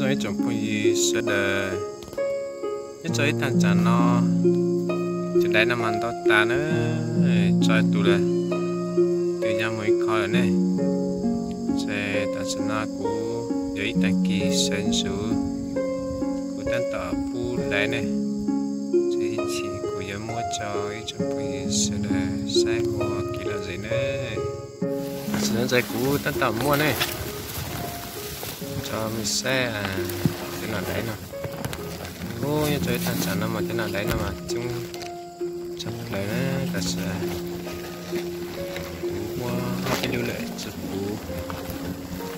Ib tsoom phooj ywg sawv daws, nyob rau ib thaj tsam no, cov daiv no mas ntau tas na, tso tus lawm, tus yog mus ib qho lawm ne. Ces tam sim no kuv yuav ib tag kis sawv ntsug, kuv tab tom pub daiv ne, ces ib chim kuv yuav muab tso ib tsoom phooj ywg sawv daws saib ua kev lom zem na. Tam sim no ces kuv tab tom muaj ne, tso mej saib cov nom daiv no. Ub, nyob rau ib thaj tsam no mas cov nom daiv no mas coob tshaj plaws na. Tam sim kuv muab ob peb lub lawm tsis puv,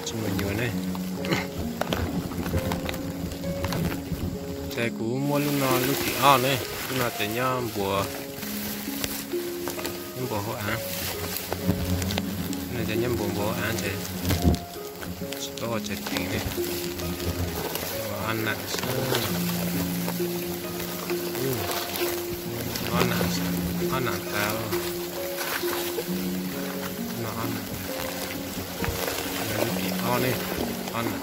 tsis muaj nyuam ne. Ces kuv muab lub no lub tim ob ne, lub no ces nyob npuas, nyob npuas hauv av, lub no ces nyob npuas npuas hauv av ces tsis paub ua tsev teem ne, ua ob nam xwb, ob nam, ob nam tas, no ob nam, lub tim ob ne, ob nam,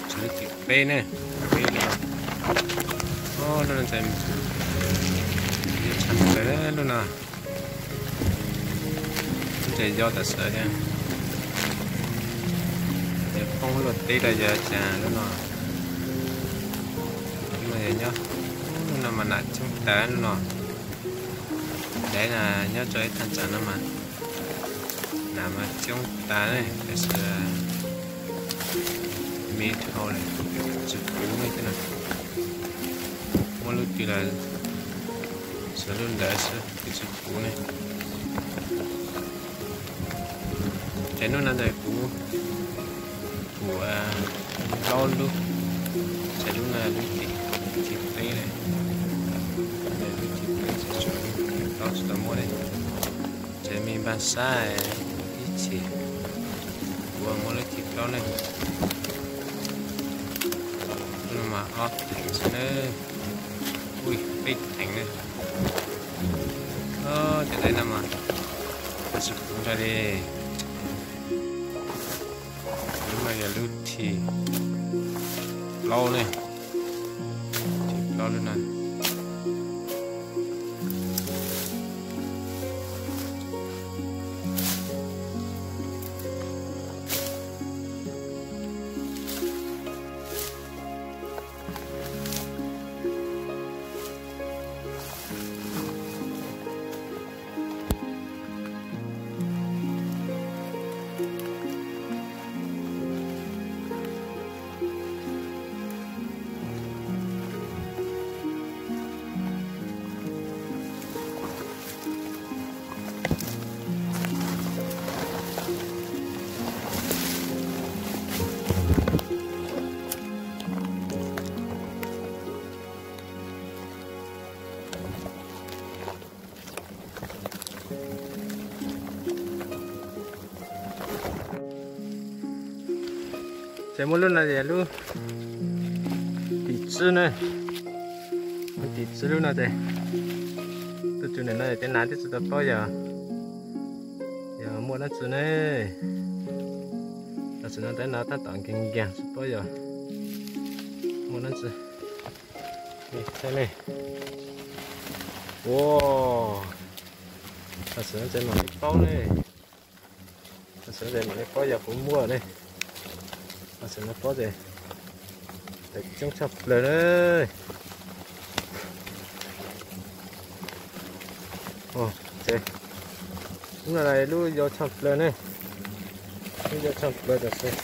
tsis lub tim peb ne, peb lub no, lub no ces yog tshaj plaws lub no. Ces yog tam sim no yog poob luaj teb los yog cas lub no. Lub no yog nyob, lub no mas nam coob tas lub no. Daiv na, nyob rau ib thaj tsam no mas nam mas coob tas ne, tiam sis me dhau lawm, tsis puv ne thiab na. Muab lub twg los xav lub ntawd xwb, twb tsis puv ne. Ces hnub no ntawd kuv pum plaub lub, ces lub no lub tim, tim peb ne, lub tim peb ces tshuav lub tim plaub tsis tau muab ne. Ces me npaj sab ib chim kuv muab lub tim plaub ne. Lub no mas ob theem xwb na, ui, peb theem ne. Cov daiv no mas tsis puv nrog li. Lub no yog lub tim plaub ne, tim plaub lub no. Ces muab lub no yog lub tim tsib ne, lub tim tsib lub no ces tuaj txug ntawm no ces nav twb tsis tau paub yog, yog muaj dab tsi ne. Tam sim no ntawd no tab tom nkees nkees tsis paub yog muaj dab tsi. Saib ne, ua, tam sim no ces mam li paub ne. Tam sim no ces mam li paub yog puas muaj ne. Tam sim no paub ces coob tshaj plaws na. Ces lub no lub yau tshaj plaws ne, lub yau tshaj plaws tam sim.